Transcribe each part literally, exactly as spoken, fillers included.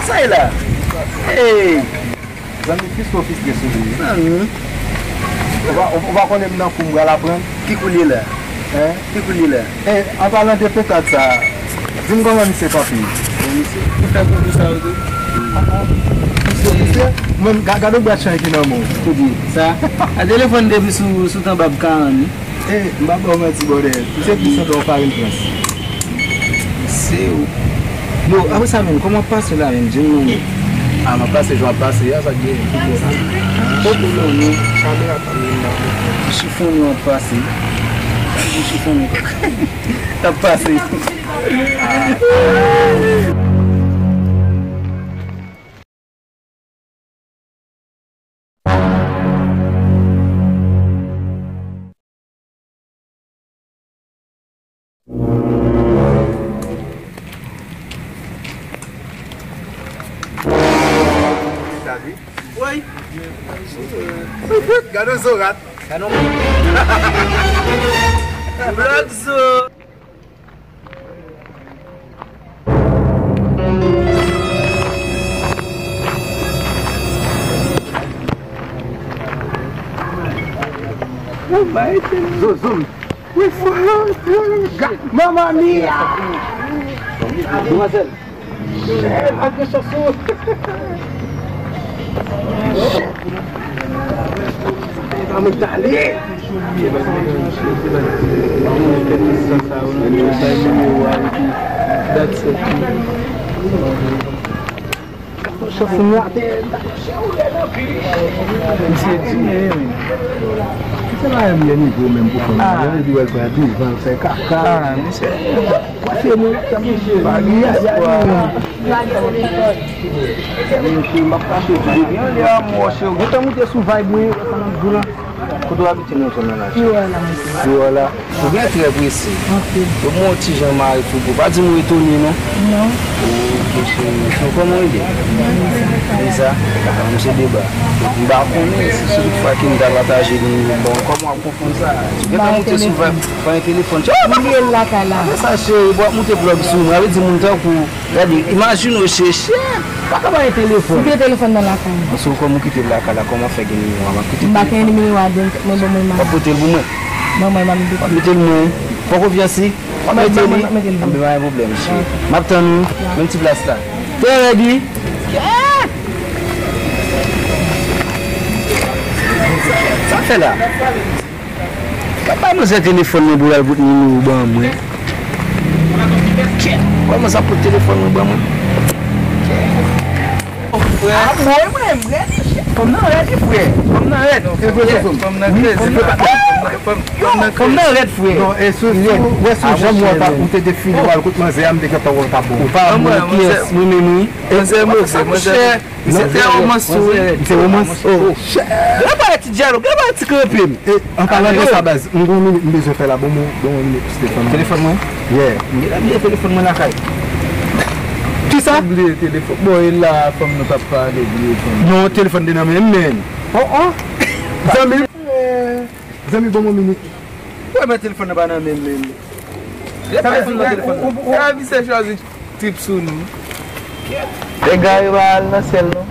Sa e la? Hey! Zanmi, piske w fistre sou li. Zanmi. Ou pa, ou, ou pa konnen m nan kou m pral aprann? Ki kou li ye la? Hein? Ki kou li ye la? Eh, an palan de pentad sa, di m kòman misye kanpe? Bon, misye, ou fè kou pou sa, ou di? Misye, misye, mwen, ga-, gade yon bwat chay ki nan men w. Ou di sa? A telefòn depi sou, sou tan bab karann, wi. Eh, m pa ba w manti, brother. Misye plis anpil yon farin Frans. Se ou. Yo, apre sa menm, kòman w ap pase la menm? Di m non, non. Ah, m ap pase jan w ap pase a, sa k gen? Ki bò sa? Poko non, non. Kamera pa menm la. Chifonnen w ap pase. Chifonnen. T ap pase. Woy! Gade yon zo rat. Gade yon blòk zo. Zozo m. Mamma mia! Demwazèl. Shit, pa gen chans ou. Ann tale. Chans ou atè. Misye di, men. Misye pa menm gen nivo menm pou fanm nan. Li di wè l pran devan, l fè kaka. Ah, misye. Pase nou, bagay espwa. Misye, m ap pase tou. Depi anlè a, mwen wè se ou gentan moute sou vibe mwen, wè sa m ap di w la. Kote w abite nan zòn nan la? Piwo la, mesye. Piwo la. Ou gen trè prese. Ok. Yo ban w ti jan mare tou. Pa di m ou etone, non? Non. Ok, cheri. Sinon, kòman w rele? Lisa. Lisa? Ah, m se Deba. M pa konnen si se tout fwa ke m ta pataje li, bon, kòman w ap konprann sa? Ou gentan moute sou vibe, pa gen telefòn. M bliye l lakay la. Apre sa, cheri, w ap moute blòg sou mwen. Sa vle di moun tankou Gade, imajine w chèche, pa ka pa gen telefòn. M kite telefòn nan lakay mwen. Bon, si w kòm ou kite l lakay la, kòman w fè gen nimewo a? M ap kite telefòn. M pa gen nimewo a, donk mwen ban mwen mari. W ap pote l pou mwen? Ban mwen mari. W ap mete l mwen. Fò konfyans li. W ap mete li. Anben, pa gen pwoblèm, cheri. M ap tann ou, menm ti plas la. Trè rèd, wi. Sa w fè la? Ka bay manzè telefòn mwen pou l al pot nimewo w ban mwen. Kòman sa pot telefòn mwen ban mwen? Frè. Ah, mwen, mwen, mwen, frè. Fanm nan rèd, wi, frè. Fanm nan rèd. Fanm nan rèd, frè. Non, e sou, sou, wè sou janm wè ou te defile w al kot manzè a, m te gentan wè w t ap bon. Ou pa bon, kiyès? Mwen menm, wi. Manzè, manzè, manzè. Misye te romans tou, wi. Misye romans. Oh. Gade pa ti dyalòg, gade pa ti kanpe m. E, an palan de sa, baz, m gon minit m bezwen fè la, bon, bon, bon minit pou telefòn mwen. Telefòn mwen? Yeah. M gentan bliye telefòn mwen lakay. Kisa? Ou bliye telefòn. Bon, e la, fanm nou t ap pale, bliye fanm. Non, telefòn te nan men m, men. Oh, oh. Zanmi. Zanmi, bon, bon minit. Ou wè men telefòn nan pa nan men m, men. Telefòn nan, telefòn nan. Ou, ou, ou, ou, Trip sou nou. Egare pa al nan syèl non.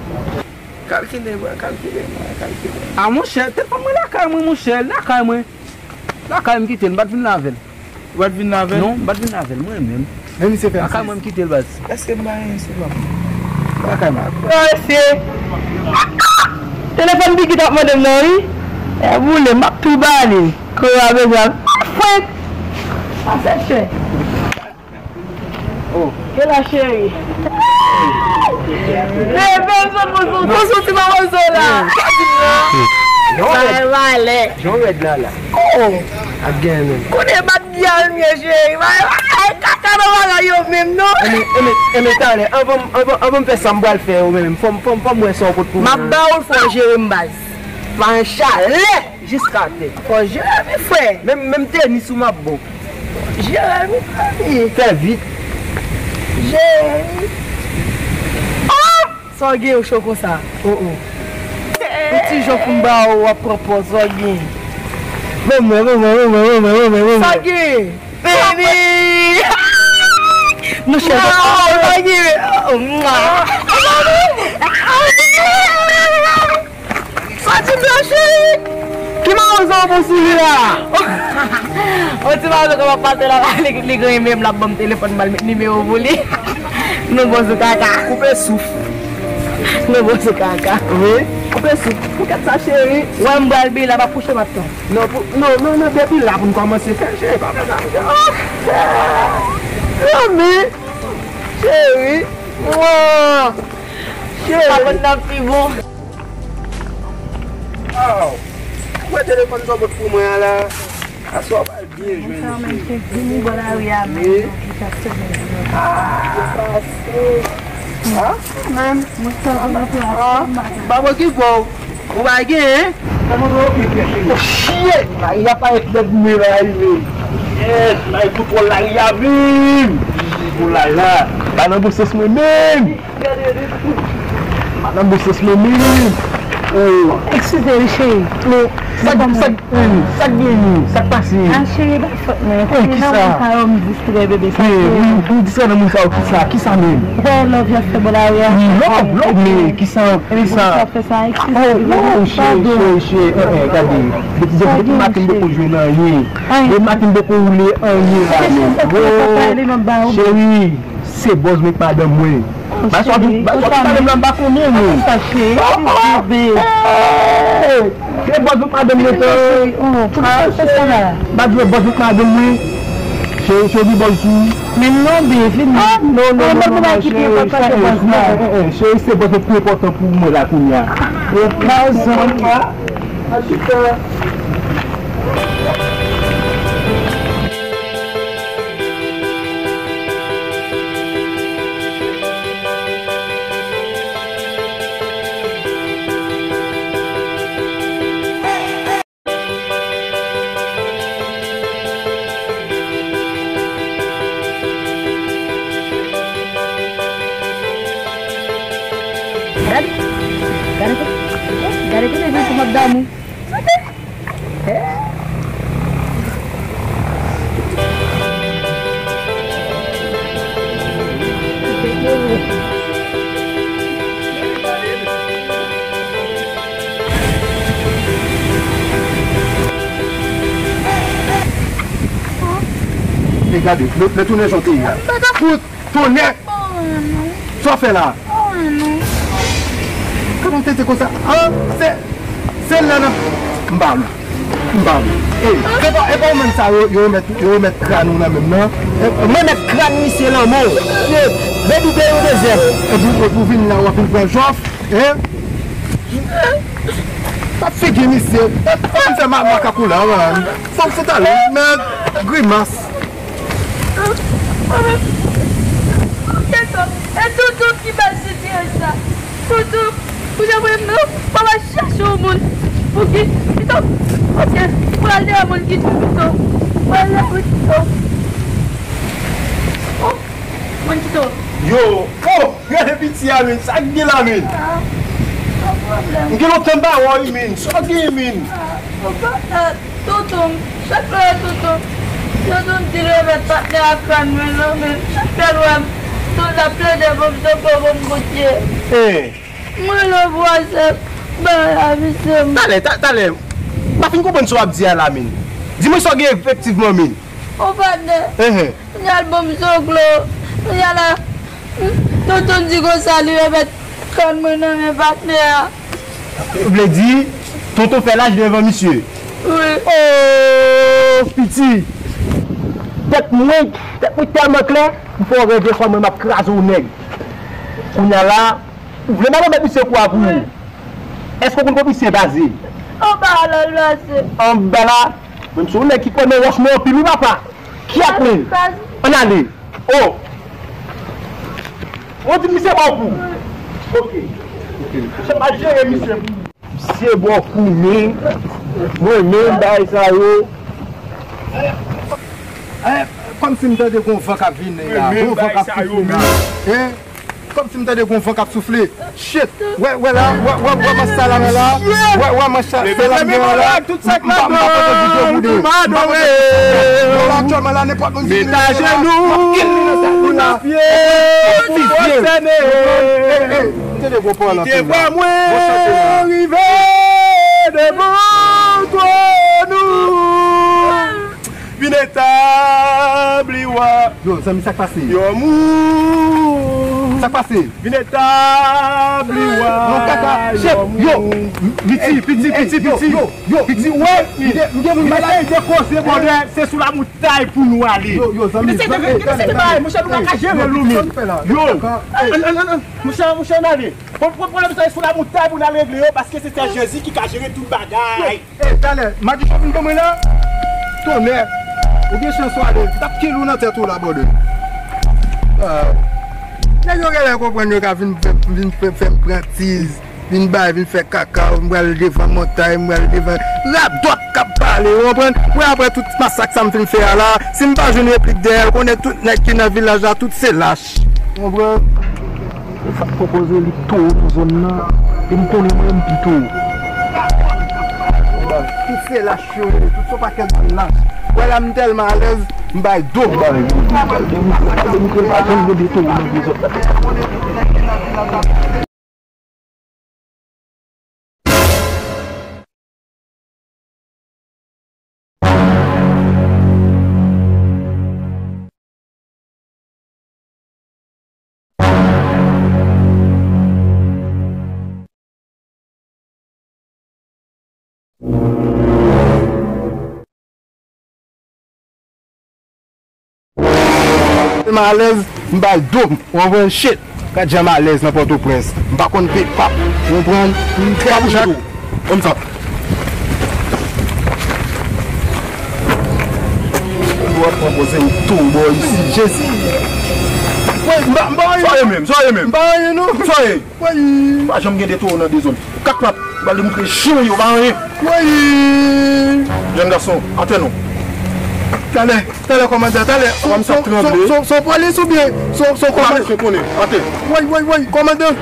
Kalkile, bra, kalkile, bra, kalkile. A monchè, telefòn mwen lakay mwen, monchè, lakay mwen. Lakay m kite l, m pa t vin la avè l. Ou pa t vin la avè l? Non, m pa t vin la avè l, mwen menm. Men misye fè m sezi. Lakay mwen m kite l, baz. Èske m pa gen sou kòm? Lakay mwen. Mesye. Telefòn Bigit ap mande m nan, wi. E boule, m ap tou ba li. Kounye a bezwen fwenk. Sa fè chè. Oh. Kela cheri. Bebe, m sot pou sou, pou sou ti mawozo la. Jan w rèd. Bay valè. Jan w rèd la la. Oh. Ap gen menm. Konnen bat gyal m ye cheri. Bay valè. Kaka nan bagay yo menm non. Enben, enben, enben talè, anvan, anvan, anvan m fè sa m pral fè yo menm, fò m, fò m, fò m wè sa w pot pou mwen. M ap ba w l, fò w jere m baz. Pa yon chalè. Jiskatè. Fò jere m wi frè. Menm, menm tenis ou m ap bon. Jere m wi. Fè vit. Jere m. Oh! Sa w gen yo cho konsa? Oh, oh. Yon ti jan pou m ba w, w ap pran pòz, sa w gen? Ban mwen, ban mwen, ban mwen, ban mwen, ban mwen, ban mwen. Sa w gen? Baby! Non, chè, non, non, non. Mwa. Bon sou li la. On ti mato kòman pase la, li, li gen menm l ap ban m telefòn, m al met nimewo pou li. Nou bon sou kaka. Koupe souf. Nou bon sou kaka. Wi. Koupe souf. Pou kèt sa, cheri. Wè m pral byen la, pa kouche m ap tann. Non, pou, non, non, non, depi la pou n kòmanse fè, cheri, pa fè sa. Mami. Cheri. Mwa. Cheri. Pa konn nan pi bon. Aw! Mwen telefòn sa w pot pou mwen an la. Aswè w pral byen jwenn li. Vini bò lari a menm. Wi. Ah! Ah! Menm. Ah! Babo ki fò w? Ou pa gen, hein? Oh, shit! Lari a parèt lèd mwen lari, men. Yes, lari kontwòl lari a vin. Pou lari la. Pa nan bon sans mwen menm. Madanm de sens mwen menm. Oh. Eskize wi cheri. Men sa, sa, sa k genyen? Sa k pase? Ah cheri, pa fòt mwen. Oh, kisa? Nan moun sa yo m distrè bebe sa. Men, m distrè nan moun sa yo kisa? Kisa menm? Wè love y ap fè bò lari a. Love, love, men kisa? Kisa? Oh, oh, cheri, cheri, cheri. Eh, eh, gade. Depi, depi maten m poko jwenn anyen. Depi maten m poko woule anyen la menm. Oh, cheri. Se bòz mwen k madanm mwen. Ba swa di, ba swa di madanm nan m pa konnen mwen. Sa cheri, bebe. Se bòz mwen k madanm mwen tan. Ba di bòz mwen k madanm mwen. Cheri, cheri bòz sou. Men non, bebe, vini. Ah, non, non, non, non, cheri, cheri, cheri, se bòz mwen ki enpòtan pou mwen la kounye a. Ou ka zanmi. Gade, gade kote, gade kote jan pou m ap dòmi. E gade, lè, lè tounen jan te ye a. Fout! Tonnè! Sa w fè la? Kòman w tete konsa? An, se, se lè nan, m pa wè. M pa wè. E, se pa, e pa ou menm sa yo, yo remèt, yo remèt kràn ou nan men m nan. E, mwen mèt kràn misye nan men w. Shit! Baby de yon dezyèm. Epi, epi w vin la, w ap vin pran jòf. Hein? Sa figi misye. Fò m fè ma-, makak ou la, man. Fò m fout ale. Men grimas. E toutou ki bay sitiraj sa. Toutou, ou jan mwen menm, pa va chache yon moun. Pou ki, pito, ok, pral de moun ki tou pito. Pral de moun pito. Oh, moun pito. Yo, oh! Gade piti a, men. Sa k gen la, men? Ah, pa pwoblèm. M gen lontan m pa wè w, men. Sa w gen, men? Ah, ou konn, tonton, chak lè tonton, tonton di l remèt patnè a kràn mwen nan men m. Chak lè l wè m, tonton ap plede ban m tankou bon koutye. Eh. Mwen lè vwazè, bay a misye m. Talè, ta-, talè. M pa fin konprann sa w ap di a la, men. Di mwen sa w gen efektivman, men. Ou patnè. Ehe. Kounye a l ban m zoglo. Kounye a la, tonton di konsa li remèt kràn mwen nan men patnè a. Vle di, tonton fè laj devan misye. Wi. Oh, piti. Tèt mwen, tèt mwen tèlman klè, m fè w reve kwè mwen m ap kraze w nèg. Kounye a la, ou vle m al remèt misye kou a pou ou? Èske w konn kote misye baze? Anba la l baze. Anba la? Menm si w nèg ki kwè nan wòch mwen anpil wi papa. Ki ap men? Ann ale. Oh. Ou di misye ba w kou. Ok. Ok. Se pa jere misye. Misye ba w kou men. Mwen menm bagay sa yo. Eh, kòmsi m tande gon van k ap vini la. Gon van k ap soufle la. Hein? Kòmsi m tande gon van k ap soufle. Shit! Wè, wè la, wè, wè, wè manch sa la, wè la. Wè, wè manch sa la, m gen la. M pa, m pa pote videyo pou de. M pa pote videyo. Wè la, aktyèlman la, nenpòt moun ki vin la, m ap kill li nan sal li la. Fizye. Ey, ey, m tande gon pawòl anpil la. Bon chante la. Vin etabli wa. Yo, zanmi, sa k pase? Yo mou. Sa k pase? Vin etabli wa. Non, kaka, chèf, yo, piti, piti, piti, piti. Yo, yo, piti, wè, m gen, m gen moun malad. Mesye, de koze, bòdè, se sou lamoutay pou nou ale. Yo, yo, zanmi, mesye, zanmi, mesye, zanmi, bagay, monchè, nou pa ka jere nou menm. Yo, an, an, an, an, monchè, monchè, ann ale. Bon, bon, pwoblèm sa, se sou lamoutay pou n al regle yo, paske se Sè Jezi ki ka jere tout bagay. Ey, talè, madichon vin ban mwen la. Tonè. Ou gen chans ou ale. Tap kil ou nan tèt ou la, bòdè. Ah. Nèg yo genlè konprann yo ka vin fè, vin fè, fè m pran tiz, vin bay, vin fè kaka, m pral devan montay, m pral devan radòt k ap pale, ou konprann? Mwen apre tout masak sa m fin fè a la, si m pa jwenn replik dèyè l, konnen tout nèg ki nan vilaj la, tout se lach. Ou konprann? Sa k pwopoze li towo nan zòn nan. E m konnen mwen menm pi towo. Tout se lach yo ye, tout se yon pakèt bann lach. Wè la m tèlman alèz, m bay do. M ba li, m ba li, m ba li, m ba li, pa janm gen de towo nan vye zòn nan. Tèlman alèz, m bay do m, ou konprann? Shit! Gad jan m alèz nan Pòtoprens. M pa konn pepap, ou konprann? M trè kontan. Kòmsa. Ou ap pran poze m tou bò isi, Jezi. Woy, m pa, m pa anyen. Sa w ye menm? Sa w ye menm? M pa anyen, non. Sa w ye? Woy. Pa janm gen de towo nan de zòn. Kat pat, m pral demontre chen w ye, w pa anyen. Woy. Jèn gason, atè non. Talè, talè, kòmandan, talè. Kòmandan, se, se, se, se polis oubyen se, se kòmandan? Atè. Woy, woy, woy, kòmandan.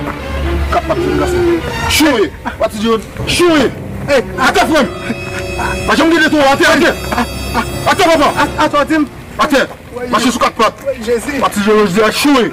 Kat pat, jèn gason. Chen w ye. Pati di yo, chen w ye. Ey, atè, frè m. Pa janm gen de towo, atè, atè. Atè, papa. Atè, di m. Atè. Mache sou kat pat. Jezi. Pati di yo, jodi a, chen w ye.